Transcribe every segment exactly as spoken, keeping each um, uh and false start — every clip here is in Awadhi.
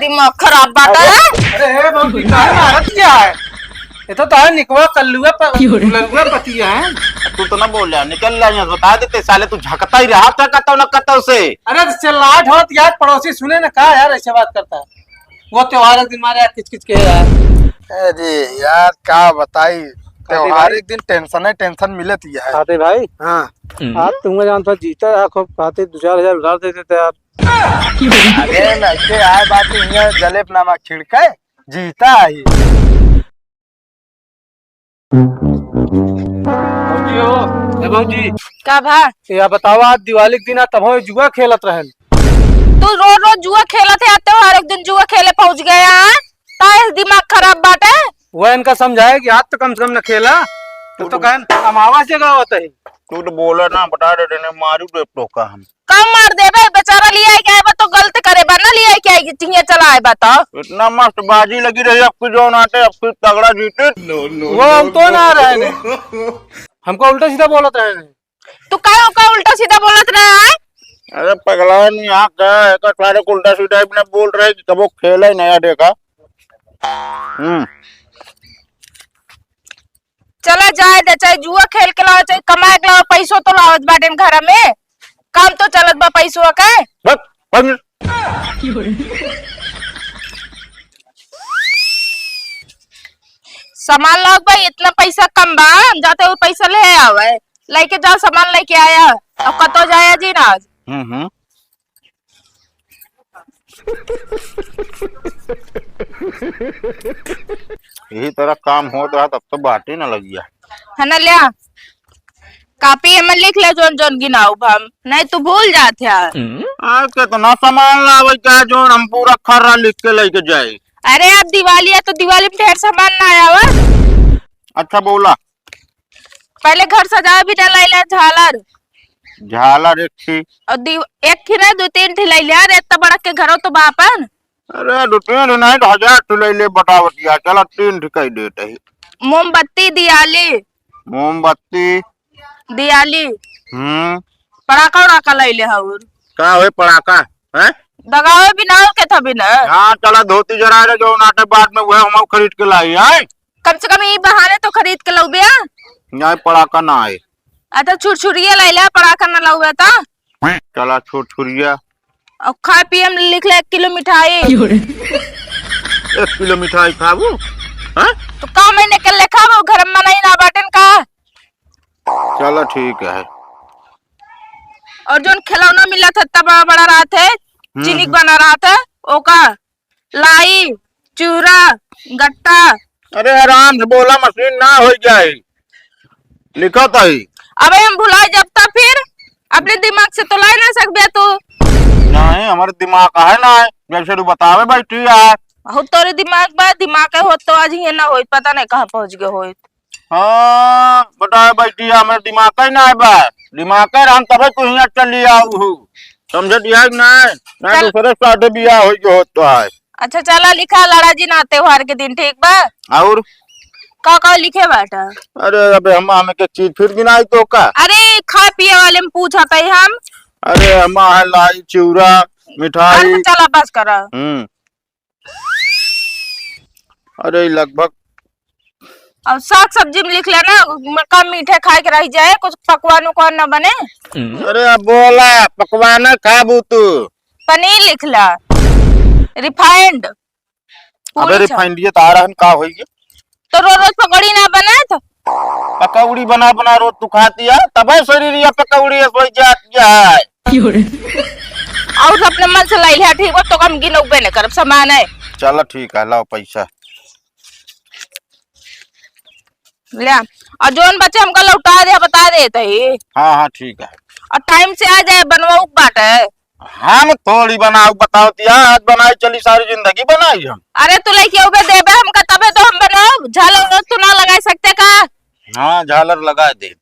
दिमाग खराब बाटे। अरे, अरे, ए भौजी, काहे मारत क्या है? ये तो तार निकवा कल्लुआ प-, क्यों रे? लड़ुआ पतिया है। तू तो ना बोल यार, निकल जा यहाँ से, बता देते साले, तू झकता ही रहा था कतौ न कतौ से। अरे, तो चिल्लाहट होत यार, पड़ोसी सुने ना, का यार ऐसे बात करता है? वो त्योहार के दिन मारे यार, किच किच के यार। अरे यार, का बताई, त्योहार भाई। एक दिन tension है, tension मिलत ही है। खाते भाई। हाँ। आज तुमको जान था जीता है, खूब खाते दो चार हजार उधार दे देते यार। अरे, लड़के आए बात, इहाँ जलेबनामा छिड़के, जीता ही। भौजी हो, ए भौजी। का भा? या बतावा, आज दिवाली के दिन आ, तबहूँ जुआ खेलत रहन। तू रोज रोज जुआ खेलत है, त्योहार एक दिन जुआ खेले पहुँच गया, हाँ? ताहे दिमाग खराब बाटे। वो इनका समझाए कि आज तो कम से कम न खेला, तो, तो तो कहन अमावस जगह होता है। तू तो बोला ना, बता दे देने, मारू दे टोका हम। का मार देबे, बेचारा लियाई के आए बा तो गलत करे बा ना, लियाई के आई, चिहिया चला आए बा तो। इतना मस्त बाजी लगी रही आपकी, जो नाटे आपकी तगड़ा जीते। वो हम तो ना रहे ने, हमको उल्टा सीधा बोलत रहे ने। तू काहे ओका उल्टा सीधा बोलत रहे है? अरे पगला नहीं, यहाँ का है, का सारे को उल्टा सीधा इतना बोल रहे कि कबो खेला ही नया देखा। हम्म। चला जाए दे, चाहे जुआ खेल के लाओ, चाहे कमाए के लाओ, पैसो तो लावत बाटे घर में, काम तो चलत बा पैसो के। बस, बस। सामान लाओ भाई, इतना पैसा कम बा, हम जाते हुए पैसा ले आवे, लेके जाओ सामान लेके आया, अब कतो जाया जी ना आज। हम्म, हम्म। यही तरह काम होत रहा तब तो बाटे न लगिया। है ना, ल्या कापी में लिख ले जोन जोन गिनाऊ हम, नहीं तू भूल जात है। आज कितना सामान लावे क्या जोन हम पूरा खर्रा लिख के लेके जाए। अरे अब दिवाली है तो दिवाली में ढेर सामान ना आवा। अच्छा बोला। पहले घर सजावे भी ना लाइला झालर। झालर एक थी। और दीव-, एक थी ना, दो तीन थी लाइला। अरे इतना बड़ा के घरो तो बापन। अरे दो तीन थी नहीं तो हजार थी लाइले बतावतिया। चला तीन थी कह देते ही। मोमबत्ती दियाली। मोमबत्ती। दियाली। हम्म। पड़ाका उड़ाका लाइले हउर। का होए पड़ाका? हैं? दगावे भी ना हो के था भी ना। हाँ, चला धोती जरा रे जो नाटे बाद में वह हम खरीद के लाई, हैं? कम से कम ई बहाने तो खरीद के लउबे। नहीं, पड़ाका ना आए। अच्छा, छुरछुरिया लाइला, पड़ाका ना लउबे ता। चला, छुरछुरिया। और खाए पिए में लिख ले एक किलो मिठाई। एक किलो मिठाई खाबू? हाँ? तो का महीने के लेखा वो घर में नहीं ना बाटन का? चला, ठीक है। और जोन खिलौना मिला था, इतना बड़ा बड़ा रहत है, हम्म, चिनिक हम्म। बना रहत है, ओका। लाई, चूरा, गट्टा। अरे आराम से बोला, मशीन ना हो जाए। लिखत है। अबे हम भुला जब तक फिर अपने दिमाग से तो लाई ना सकबे तू। नहीं, हमारे दिमाग है ना, जैसे तू बतावे बैठी है। बहुत तोरे दिमाग बा, दिमाग के होत तो आज ये ना होई, पता नहीं कहाँ पहुँच गए होई। हाँ, बताए बैठी है, हमारे दिमाग ही ना बा, दिमाग है रहन तबे तू यहाँ चली आऊ हूँ, समझत है कि नहीं? ना चल। दूसरे साथे बियाह होई के होत तो है। अच्छा चला लिखा लड़ा जी ना त्योहार के दिन, ठीक बा? और? का का लिखे बाटा? अरे अबे हम, हम एक एक चीज फिर गिनाई तो का? अरे खाए पिए वाले में पूछा था हम। अरे हम है लाई, चिउरा, अरे मिठाई। तो चला बस करा। हम्म। अरे लगभग और साग सब्जी में लिख लेना, म-, कम मीठे खाए के रह जाए, कुछ पकवान उकवान न बने। अरे अब बोला, पकवान खाबू तू? पनीर लिख ला, refined। अबे पूरी छा- refined ये तारा हन का होई? तो रोज रोज पकौड़ी ना बने तो? पकौड़ी बना बना रोज तू खाती है, तबे शरीर ये पकौड़ी है, सोई जाती है। और अपने मन से लाई लिया, ठीक बा, तो हम गिनौबे न करब, सामान है। चलो ठीक है, लाओ पैसा। ले, और जोन बचे हमका लौटा दे, बता देत ही। हाँ, हाँ, ठीक है। और time से आ जाए, बनवाऊ के बाटे। हम थोड़ी बनाऊ, बताओ तिया, आज बनाई चली, सारी जिंदगी बनाई हम। अरे तू लेके अउबे देबे हमका, तबे तो हम बनाऊ। झालर उलर तू ना लगाई सकते का? हाँ, झालर लगा दे।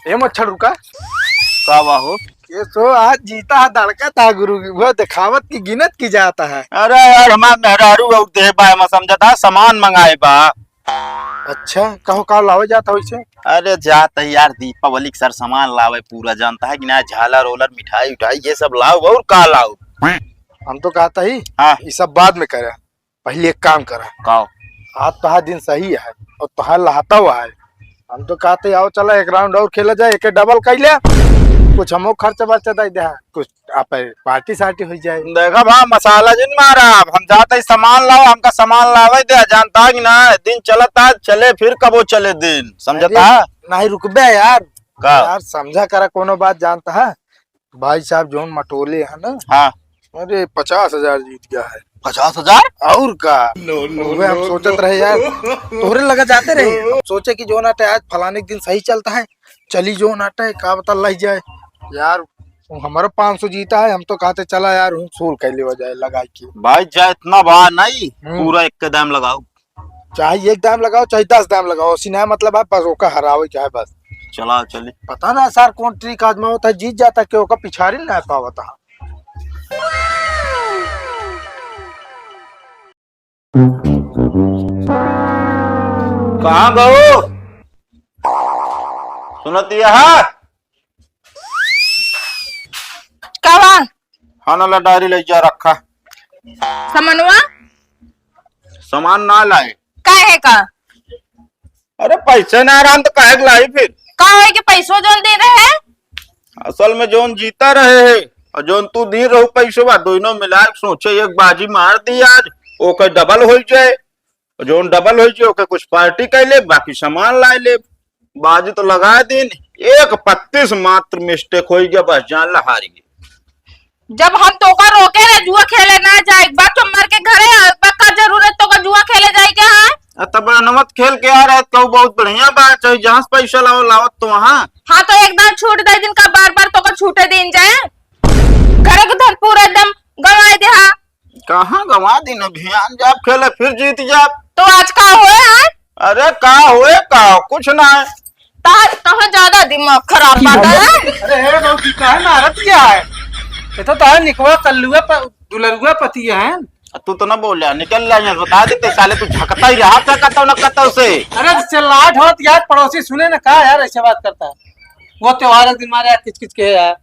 ए मच्छर रुका। का बा हो? ये सो आज जीता है, दड़का था गुरु, वो दिखावत की गिनत की जाता है। अरे यार, हमार मेहरारू और दे बा, हम समझता सामान मंगाए बा। अच्छा, कहो का लावे जात हो इसे? अरे जात है यार, दीपावली के सर सामान लावे पूरा, जानता है कि ना, झालर ओलर, मिठाई उठाई, ये सब लाओ, और का लाओ? हम तो कहता ही, हाँ। ये सब बाद में करे, पहले एक काम करा। का? आज तोहार दिन सही है और तोहार लहता हुआ है, हम तो कहते आओ चला एक राउंड और खेला जाए, एक डबल कर ले, कुछ हमो खर्चा बर्चा दे दे, कुछ आप पार्टी सार्टी हो जाए। देखा भा, मसाला जिन मारा, अब हम जाते ही सामान लाओ, हमका सामान लावे दे, जानता कि ना, दिन चलता, चले फिर कबो चले दिन, समझता? अरे, नहीं रुकबे यार। का? यार समझा करा कोनो बात, जानता है भाई साहब जोन मटोले है ना। हाँ। अरे पचास हजार जीत गया है। पचास हजार? और का? नो, नो, उहे हम नो, सोचत नो। रहे यार, तोहरे लगा जाते रहे, हम सोचे कि जोन आटे आज फलाने के दिन सही चलता है, चली जोन आटे का पता लग जाए। यार हमारा पाँच सौ जीता है, हम तो कहते चला यार, हम सोल कर लेवा जाए लगाई के। भाई जा इतना बा नहीं, हम्म। पूरा एक के दाम लगाओ। चाहे एक दाम लगाओ, चाहे दस दाम लगाओ, ऐसी ना मतलब है, बस ओका हरावे के है बस। चला चली। पता ना सर कौन ट्रिक आजमावत है, जीत जाता कि ओका पिछाड़ी ना पावत है। कहाँ गो? सुनत यह? का बा? हाँ ना, ला डायरी ले जा रखा। समनवा? सामान ना लाए। काहे का? अरे पैसे ना रहन तो काहे के लाई फिर? का होए के पैसो जोन दे रहे? असल में जोन जीता रहे है और जोन तू दी रहू पैसवा, दोनों मिला के सोचे एक बाजी मार दी आज, ओकर डबल हो जाए। और जोन डबल हो जाए ओकर कुछ पार्टी कर ले, बाकी सामान ला ले। बाजी तो लगा दिन, एक पत्तीस मात्र मिस्टेक हो गया, बस जान ला हार गए। जब हम तोका रोके रहे जुआ खेले ना जाए, एक बार तो मर के घरे आए, एक बार का जरूरत तोका जुआ खेले जाए के है? आ तब अनवत खेल के आ रहे तो बहुत बढ़िया बात है, जहाँ से पैसा लाओ लावत तो वहाँ। हाँ तो एक दान छूट दे दिन का बार बार तोका छूटे दिन जाए, घरे के धन पूरा एकदम गंवाए दे हा। कहाँ गंवा दिन अभियान, जब खेले फिर जीत जाब। तो आज का होए है? अरे का होए का, कुछ ना है। तोहर, तोहर ज्यादा दिमाग खराब बात है। अरे हे बाबूजी, काहे मारत क्या है? ये तो तोहर निकवा कल्लुआ प-, दुलरुआ पति है। आ, तू तो ना बोल यार, निकल ला यहाँ, बता देते साले, तू झकता ही रहा था कतौ न कतौ से। अरे चिल्लाहट होत यार, पड़ोसी सुने ना का यार, ऐसे बात करता है। वो त्योहार के दिन मारे यार, किच किच के यार।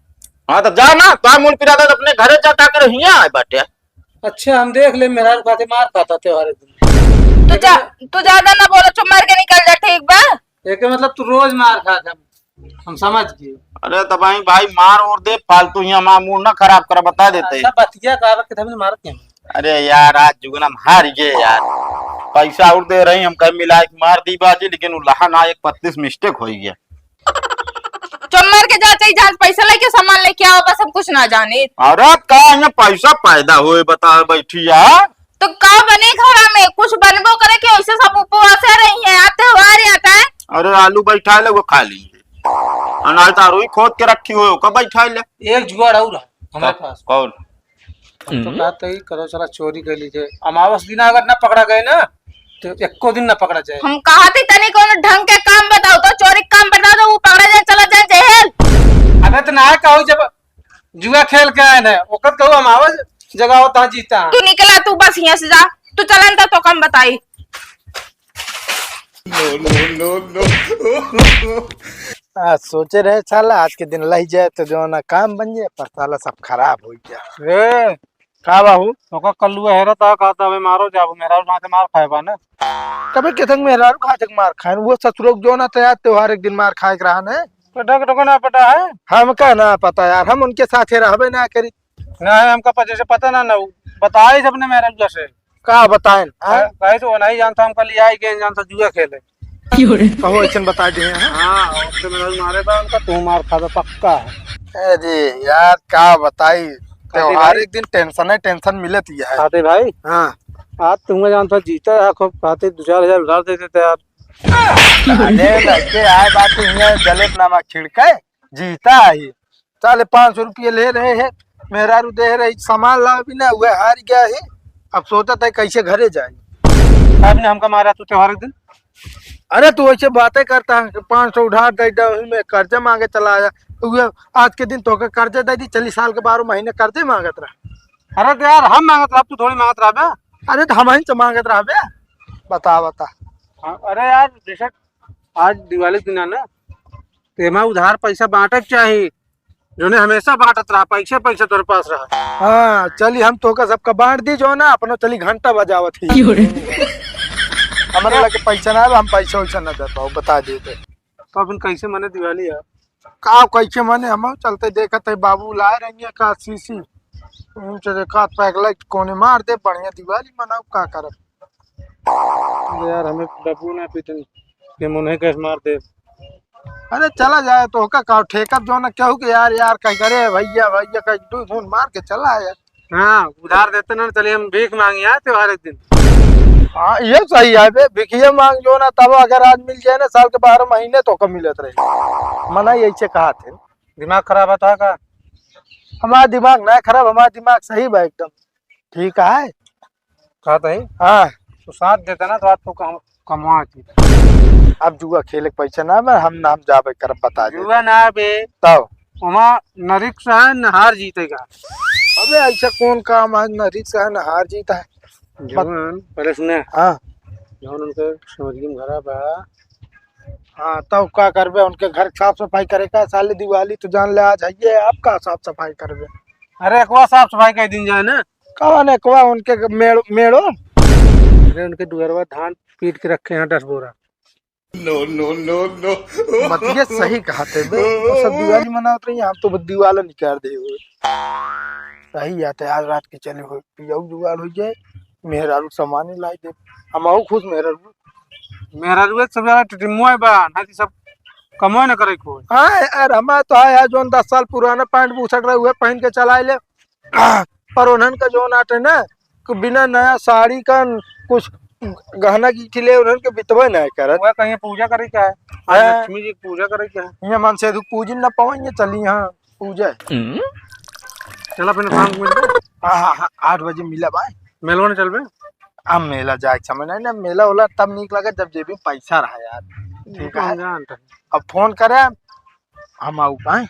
हाँ तो जा ना, तो मूल पिरादा तो अपने घरे जा, का करे हियाँ आए बाटे। अच्छा, हम देख ले, मेहरारू खाते मार खाता त्योहार के दिन। तू जा, तू ज्यादा ना बोलो, चुप मार के निकल जा, ठीक बा? एके मतलब तू रोज मार खा, हम, हम समझ गए। अरे तो भाई, भाई मार और दे, फालतू हियाँ हमारा मूड ना खराब करा, बता देते। अच्छा, बतिया का आवत के तभी मारत हैं। अरे यार, आज जुगनम हार गए यार, पैसा और दे रही, हम कहीं मिला के मार दी बाजी, लेकिन वो लहा ना एक पत्तीस मिस्टेक हो गया। चुप मार के जा, चाहे जहाँ से पैसा लेके सामान लेके आओ, बस हम कुछ ना जाने। अरे का यहाँ पैसा पैदा होए, बता बैठी है। तो का बने घरा में? कुछ बनबो करे कि ऐसे सब उपवासे रही है, आज त्योहार आता है। अरे आलू बैठा ले, वो खा ली। अनाज तारू ही खोद के रखी हो, कब बैठा ले? एक जुगाड़ और है हमारे पास। कौन? हम तो हम्म। कहते ही करो, चला चोरी कर लीजिए। अमावस दिन अगर ना पकड़ा गए ना, तो एको दिन ना पकड़ा जाए। हम कहा थी तनी कोनो ढंग के काम बताओ, तो चोरी के काम बताओ, तो वो पकड़ा जाए, चला जाए जेल। अबे तो ना कहो, जब जुआ खेल के आए ना, ओकर कहू अमावस जगाओ, ता जीता। तू निकला, तू बस यहाँ से जा, तू चलन तो, तो काम बताई। No, no, no, no. आज सोचे रहे साला आज के दिन लही जाए तो जो ना काम बन जाए, पर साला सब खराब हो गया। ए, का बाबू? ओका कल्लुआ हेरा ता, कहता, "अबे मारो जाबू, मेहरारू माथे मार खाए बा ना।" कबे के तक मेहरारू खा तक मार खाए, वो ससुरों जो ना तैयार त्योहार एक दिन मार खाए के रहा ना। पटा के टोका ना पटा है? हमका ना पता यार, हम उनके साथे रहबे ना करी। ना, हमका पता, जैसे पता ना, ना, बताए सबने मेहरारू से। का बताएन, आय? का-, काहे तो वो नहीं जानता, हम कल आई गए, जानता जुआ खेले। क्यों रे? कहो, ऐसन बता दे, हाँ? हाँ, और तो मेरा मारे बा उनका, तू मार खाबे पक्का। अरे यार, का बताई, खाते त्योहार भाई। एक दिन टेंशन है, टेंशन मिलत ही है। खाते भाई। हाँ। आज तुम जानता जीता है, खूब खाते दो चार हजार उधार दे देते यार। अरे लड़के, आए बात तो हियाँ जलेब नमक छिड़के, जीता है। साले पाँच सौ रुपये ले रहे हैं, मेहरारू दे रही, सामान ला भी ना, वह हार गया है। अब सोचत है कैसे घरे जाए। आपने हमका मारा तू त्योहार के दिन। अरे तू ऐसे बातें करता है कि पाँच सौ उधार दे दे, वही में कर्जा मांगे चला आया। तो वह आज के दिन तोके कर्जा दे दी, चालीस साल के बारह महीने कर्जे मांगत रहा। अरे तो यार हम मांगत रहा, तू थोड़ी मांगत रहा बे। अरे तो हम ही तो मांगत रहा बे। बता, बता। हाँ, अरे यार, जैसे आज दिवाली के दिन है ना, तो एमा उधार पैसा बांटे के चाही, जोने हमेशा बांटत रहा, पैसे पैसे तोरे पास रहा। हाँ, चली हम तोहका सबका बांट दी, जो ना अपनो चली घंटा बजावत ही। क्यों रे? हमारे लगे पैसा ना आवे, हम पैसा वैसा ना दे पाओ, बता दे दे। तो अपन कैसे मने दिवाली यार? का कैसे मने, हम चलते देखत है बाबू लाए रही है का शीशी, उनसे देखा पैक लाइट कोने मार दे, बढ़िया दिवाली मनाओ, का करब। अरे यार, हमें डब्बू ना पीटन, ये मुन्हे कैसे मार दे। अरे चला जाए तो का, का ठेका जो ना केहू के यार, यार कह करे भैया भैया कह दू फोन मार के चला आया। हाँ, उधार देते ना, चलिए हम भीख मांगी यार त्योहार एक दिन। हाँ, ये सही है बे, भिखिया मांग जो ना, तब अगर आज मिल जाए ना, साल के बारह महीने तो कम मिलत रहे। मना यही से कहा थे। दिमाग खराब है तो का? हमारा दिमाग ना खराब, हमारा दिमाग सही बा एकदम। ठीक है। कहत है? हाँ। तो साथ देता ना तो आज तो कम, कमवा थी। अब जुआ खेले के पैसा ना बा, हम ना, हम जाबे करब, बता दे। जुआ ना बे। तब? ओमा न रिक्स है, न हार जीतेगा। अबे ऐसा कौन काम है, न रिक्स है, न हार जीत है? जवान, पहले सुने। हाँ। जवान उनके समझ में घरा बा। हाँ, तब का करबे, उनके घर के साफ सफाई करे का, साले दिवाली तो जान ले आज है, ये आप का साफ सफाई करबे? अरे, एकवा साफ सफाई कर दिन जाए ना। कौन एकवा? उनके मेड़-, मेड़ो? अरे, उनके दुअरवा धान पीट के रखे हैं दस बोरा। No, no, no, no। बतिया सही कहा थे बे, वो सब दिवाली मनावत रही, हम तो बस दिवाला निकाल दे हुए। सही आते, आज रात के चले हुए, पियाऊ जुगाड़ हो जाए, मेहरारू सामान लाई दे, हम आऊ खुश मेहरारू। मेहरारू एक सब ज्यादा टिटिमुआ बा, ना कि सब कमो न करे कोई। हाँ यार, हमार तो है यार, जोन दस साल पुराना पैंट बुशर्ट रहे, उहे पहन के चलाए ले। पर उन्हन का जोन आटे ना, कि बिना नया साड़ी का कुछ गहना गीठी ले, उन्हन के बितवे ना करत। वह कहीं पूजा करे क्या है? आज हाँ। लक्ष्मी जी की पूजा करे क्या है? ये मन से तू पूजन ना पावेंगे, चली हाँ पूजा है। चला फिर शाम को मिलते हैं। हाँ, हाँ, हाँ, आठ बजे मिला भाई। मेलवा ने चलबे? अब मेला जाए के समय नहीं ना, मेला होला तब नीक लगे जब जेबी में पैसा रहा यार। ठीक है। जानता है। अब फोन करे, हम आऊ पाए।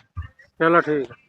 चलो ठीक है।